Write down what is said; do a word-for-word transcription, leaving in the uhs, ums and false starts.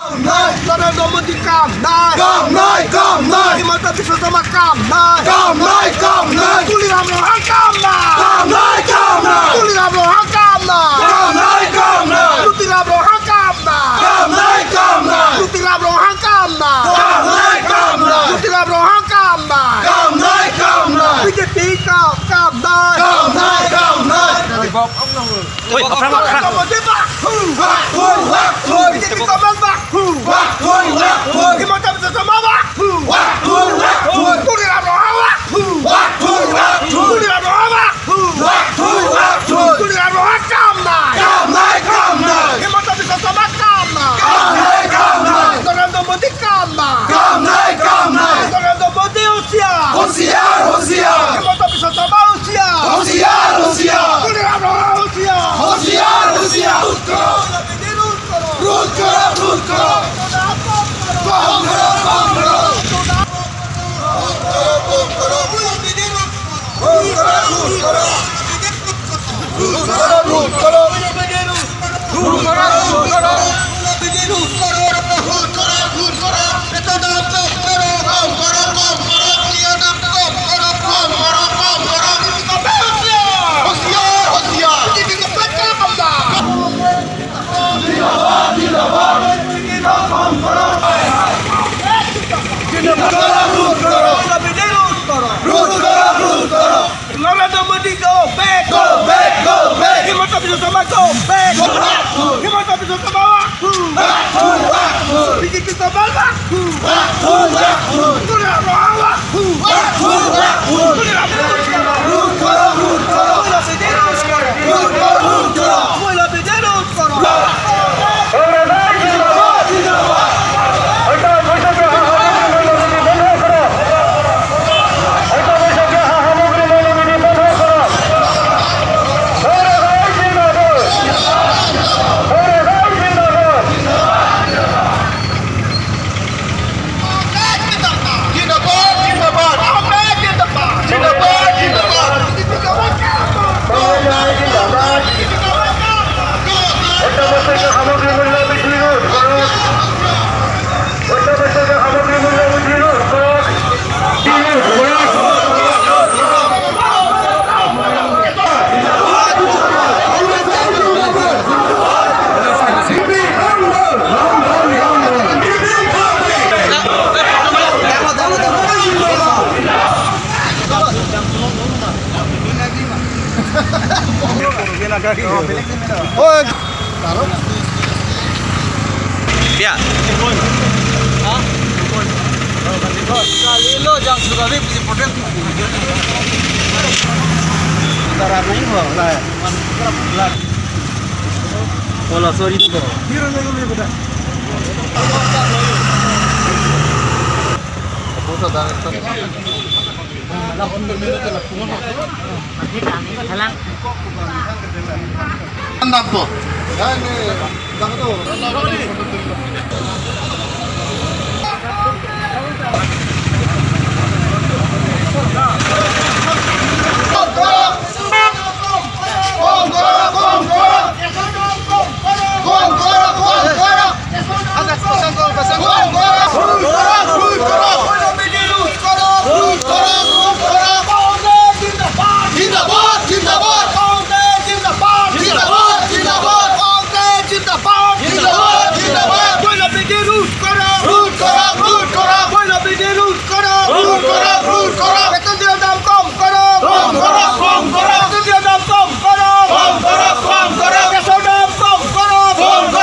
Kam noi. Narendra Modi kam noi. Kam noi, kam noi. Himanta Biswa Sarma kam noi. Kam noi, kam noi. Tuliram Ronghang kam noi. Kam noi, kam noi. Tuliram Ronghang kam noi. Kam noi, kam noi. Tuliram Ronghang kam noi. Kam noi, kam noi. Tuliram Ronghang kam noi. Kam noi, kam noi. Tuliram Ronghang kam noi. Kam noi, kam noi. B J P kam, kam noi. Kam noi, kam noi. Oi, aphrang, aphrang. Narendra Modi bak hu. Bak hu, bak hu. B J P government bak hu. Bak hu, bak hu. Himanta Biswa Sarma bak hu. Bak hu, bak hu. Tuliram Ronghang bak hu. Bak hu, bak hu. Tuliram Ronghang bak hu. Bak hu, bak hu. Tuliram Ronghang kam noi. Kam noi, kam noi. Himanta Biswa Sarma kam noi. Kam noi, kam noi. Narendra Modi kam noi. Kam noi, kam noi. Narendra Modi होशियार. होशियार, होशियार. Himanta Biswa Sarma होशियार. होशियार, होशियार. Tuliram Ronghang होशियार. होशियार, होशियार. Root karo, root karo. Bond karo, bond karo. Narendra Modi go back. Go back, go back. Himanta Biswa Sarma go back. Go back. Himanta Biswa Sarma bak hu. Bak hu, bak hu. B J P government bak hu. Bak hu, bak hu. Tuliram Ronghang bak hu. Bak hu, bak hu. Tuliram Ronghang. Root karo, root karo. Root karo, root karo. জিন্দাবাদ, জিন্দাবাদ। জিন্দাবাদ, জিন্দাবাদ। জিন্দাবাদ। অত্যাৱশ্যকীয় সামগ্ৰী মূল্য বৃদ্ধি ৰোধ কৰক। অত্যাৱশ্যকীয় সামগ্ৰী মূল্য বৃদ্ধি ৰোধ কৰক। Ya. Hah? Kali lo jang sudah habis di protes. Darah naik ho, lah. Ola, sorry tu. Andam po. Dan, eh, dan tu.